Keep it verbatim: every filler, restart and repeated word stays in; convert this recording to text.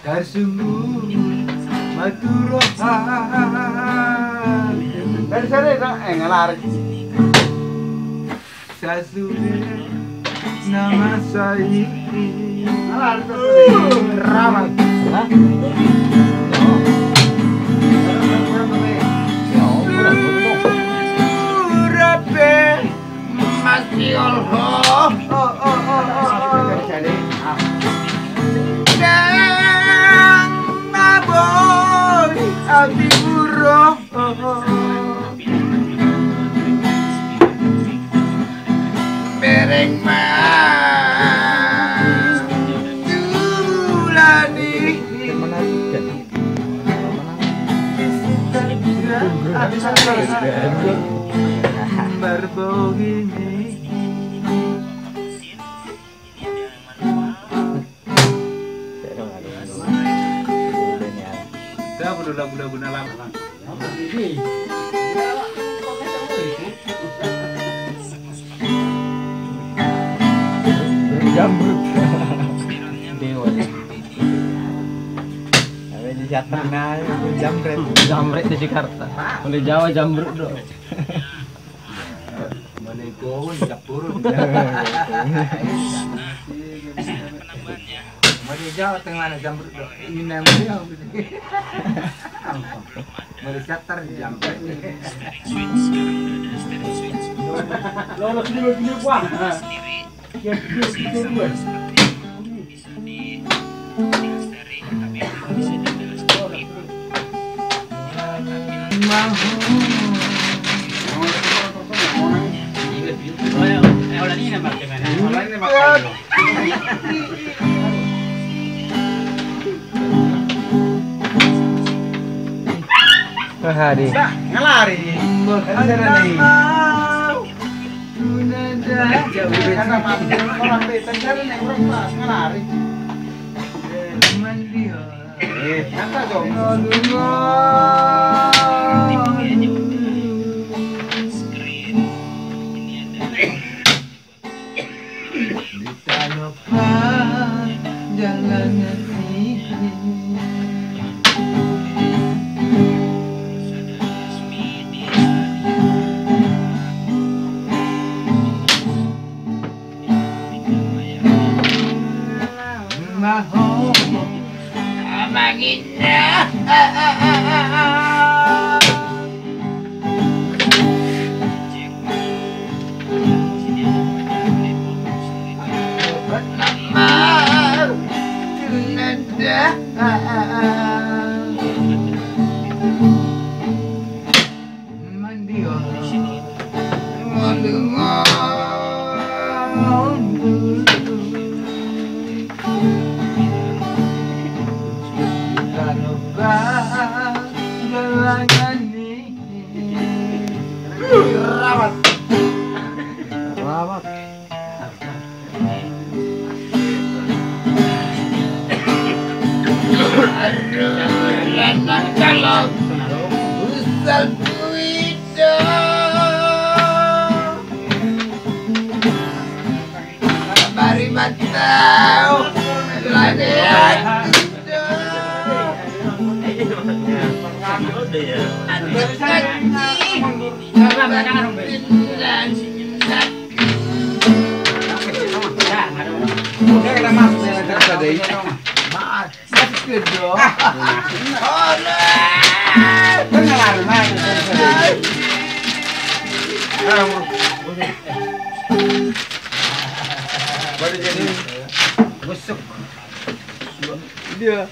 Tarsungkun ma tu roham. Dari sana, eh, ngalari. Sasude na masa i. Ramat. Hah? Surape masihol ho. Dang na boi api buro. Bereng ma tulan i. Marbogini. Siapa dulu lagu-lagu na lama? Jamrut. Dewa. Ada di Jakarta, nah, jamret. Jamret di Jakarta. Oleh Jawa jamrut do. Mane kau ni campur. Mane Jawa Tengah na jamrut do. Ini namanya. Mane catar jamrut. Lolos dulu dulu, Bang. Ngalari. Ramat. Ramat. Aduh, lanang kalau usal duit dong. Mari mantau. Lagi aku dong. Ada lagi. Ada lagi. Busuk. Dia.